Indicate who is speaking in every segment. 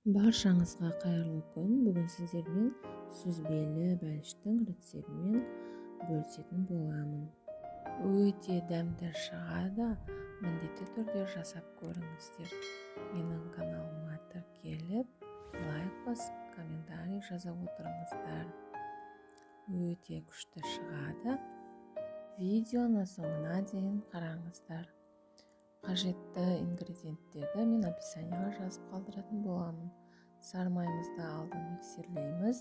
Speaker 1: Баршаңызға қайырлы күн. Бүгін сіздермен сүзбелі бәліштің рецептімен бөлісетін боламын. Өте дәмді шығады, міндетті түрде жасап көріңіздер. Менің каналыма тіркеліп, лайк басып, комментарий жаза отырыңыздар. Өте күшті шығады. Видеоны соңына дейін қараңыздар. Қажетті ингредиенттерді мен описанияға жазып қалдыратын боламын. Сары майымызды алдын миксерлейміз,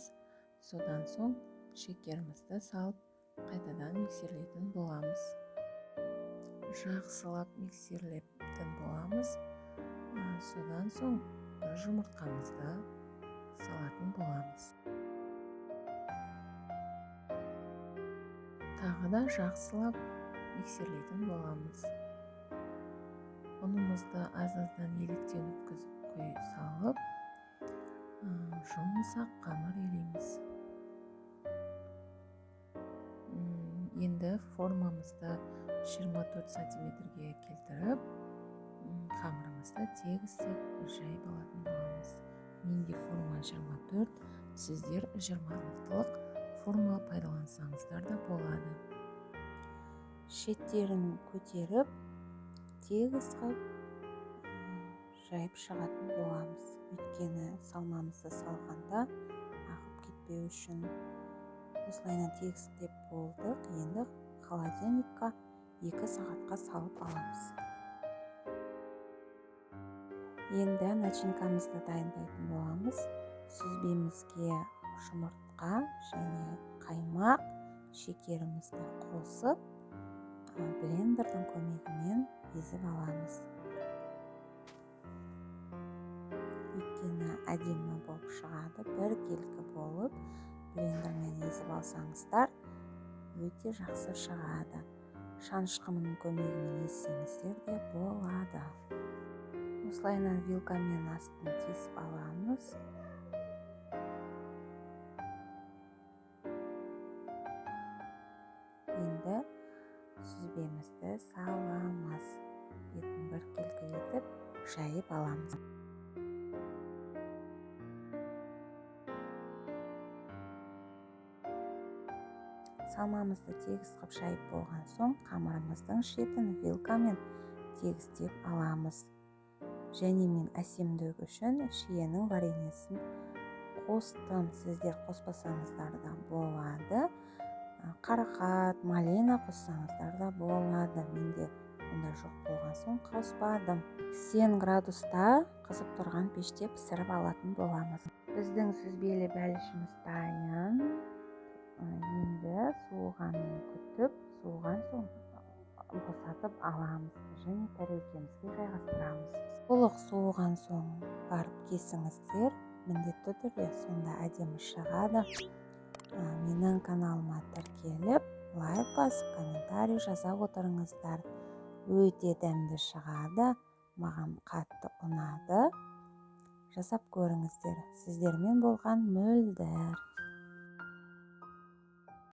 Speaker 1: содан соң шекерімізді салып қайтадан миксерлейтін боламыз. Жақсылап миксерлейтін боламыз. Содан соң бір жұмыртқамызды салатын боламыз. Тағы да жақсылап миксерлейтін боламыз. Ұнымызды аз-аздан електен өткізіп құй салып, жұмсақ қамыр илейміз. Енді формамызды 24 сантиметрге келтіріп, қамырымызды тегістеп жайып алатын боламыз. Менде форма 24, сіздер 26-лық форма пайдалансаңыздар да болады.
Speaker 2: Шеттерін көтеріп, тегіс қылып жайып шығатын боламыз. Өйткені салмамызды салғанда ағып кетпеу үшін. Осылайынан тегістеп болдық. Енді холодильникқа 2 сағатқа салып аламыз. Енді начинкамызды дайындайтын боламыз. Сүзбемізге жұмыртқа және қаймақ, шекерімізді қосып, блендердің көмегімен езіп аламыз. Өйткені әдемі болып шығады, біркелкі болып блендермен езіп алсаңыздар өте жақсы шығады. Шанышқының көмегімен езсеңіздер де болады. Осылайынан вилкамен астын тесіп аламыз. Енді сүзбемізді саламыз. Бетін біркелкі етіп жайып аламыз. Салмамызды тегіс қып жайып болған соң қамырымыздың шетін вилкамен тегістеп аламыз. Және мен әсемдік үшін шиенің вареньесін қостым. Сіздер қоспасаңыздар да болады. Қарақат, малина қоссаңыздар да болады. Менде ондай жоқ болған соң қоспадым. 80 градуста қызып тұрған пеште пісіріп алатын боламыз. Біздің сүзбелі бәлішіміз дайын. Енді суығанын күтіп, суыған соң босатып аламыз және тәрелкемізге жайғастырамыз. Толық суыған соң барып кесіңіздер, міндетті түрде сонда әдемі шығады. Менің каналыма тіркеліп, лайк басып, комментарий жаза отырыңыздар. Өте дәмді шығады, маған қатты ұнады. Жасап көріңіздер. Сіздермен болған Мөлдір.